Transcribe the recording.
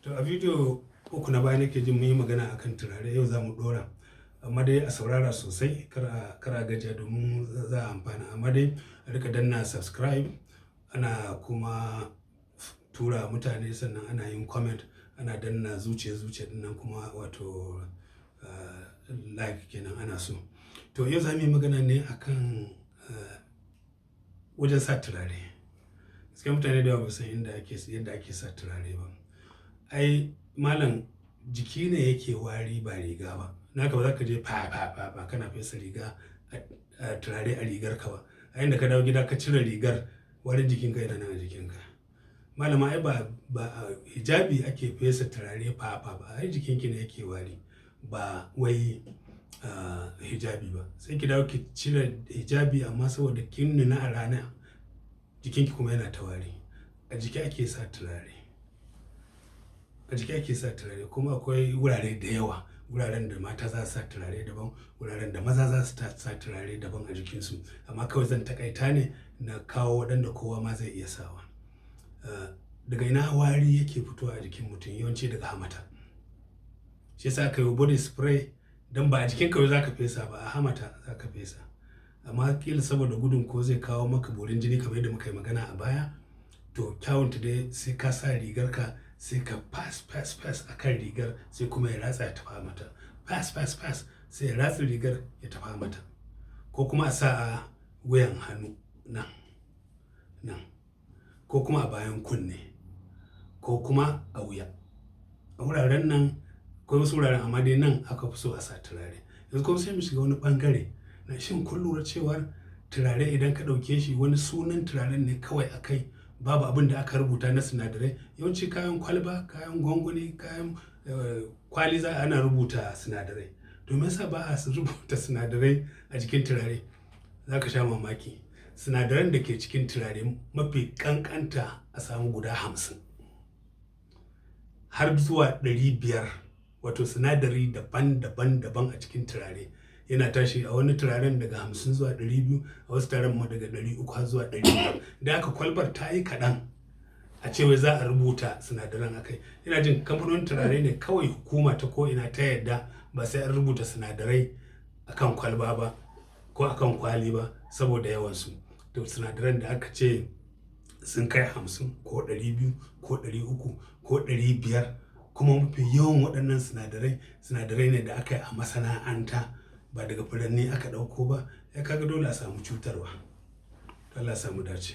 To, a bidiyo 3 na baya nake jin mun yi magana akan turare, yau za mu ɗora. Amma dai a saurara sosai, kar a gajiya domin za a amfana. Amma dai a rika danna subscribe, ana kuma tura mutane, sannan ana yin comment, ana danna zuciya zuciya dinnan kuma, wato like kenan ana so. To, yau za mu yi magana ne akan wajen sa turare. Gaskiya mutane da yawa ba su san inda ake yadda ake sa turare ba. Ai malam, jiki ne yake wari, ba riga ba. Naka ba za ka je fa fa fa fa kana fesa riga a turare a rigar ka ba. A inda ka dawo gida ka cire rigar, warin jikinka yana nan a jikinka. Malama, ai ba hijabi ake fesa turare fa fa ba, ai jikinki ne yake wari, ba wai hijabi ba. Sai ki dawo ki cire hijabi, amma saboda kin nuna a rana, jikinki kuma yana ta wari. A jiki ake sa turare. A jiki ake sa turare, kuma akwai wurare da yawa. Wuraren da mata za su sa turare daban, wuraren da maza za su sa turare daban a jikinsu. Amma kawai zan taƙaita ne na kawo waɗanda kowa ma zai iya sawa. Daga ina wari yake fitowa a jikin mutum? Yawanci daga hamata. Shi yasa aka yi body spray, don ba a jikin kawai za ka fesa ba, a hamata za ka fesa. Amma ƙila saboda gudun ko zai kawo maka borin jini, kamar yadda muka yi magana a baya, to kyawunta dai sai ka sa rigarka, sai ka fas fas fas a kan rigar, sai kuma ya ratsa ya tafi hamata. Fas fas fas, sai ya ratsa rigar ya tafi hamata. Ko kuma a sa a wuyan hannu nan, nan, ko kuma a bayan kunne, ko kuma a wuya. A wuraren nan, akwai wasu wuraren, amma dai nan aka fi so a sa turare. Yanzu kuma sai mu shiga wani ɓangare. Na shin kun lura cewar turare, idan ka ɗauke shi, wani sunan turaren ne kawai a kai, babu abin da aka rubuta na sinadarai? Yawanci kayan kwalba, kayan gwangwani, kayan kwali za ana rubuta sinadarai. To, me yasa ba a rubuta sinadarai a jikin turare? Za ka sha mamaki. Sinadaran da ke cikin turare, mafi ƙanƙanta a samu guda 50 har zuwa 500, wato sinadari daban daban daban a cikin turare. Yana tashi a wani turaren daga 50 zuwa 200, a wasu turaren ma daga 300 har zuwa 500. Da haka kwalbar ta yi kaɗan a ce wai za a rubuta sinadaran a kai. Ina jin kamfanonin turare ne kawai hukuma ta ko'ina ta yarda ba sai an rubuta sinadarai a kan kwalba ba ko a kan kwali ba, saboda yawansu. To, sinadaran da aka ce sun kai 50 ko 200 ko 300 ko 500, kuma mafi yawan waɗannan sinadarai, sinadarai ne da aka yi a masana'anta, ba daga furanni aka ɗauko ba, ya kaga dole a samu cutarwa. Allah ya sa mu dace.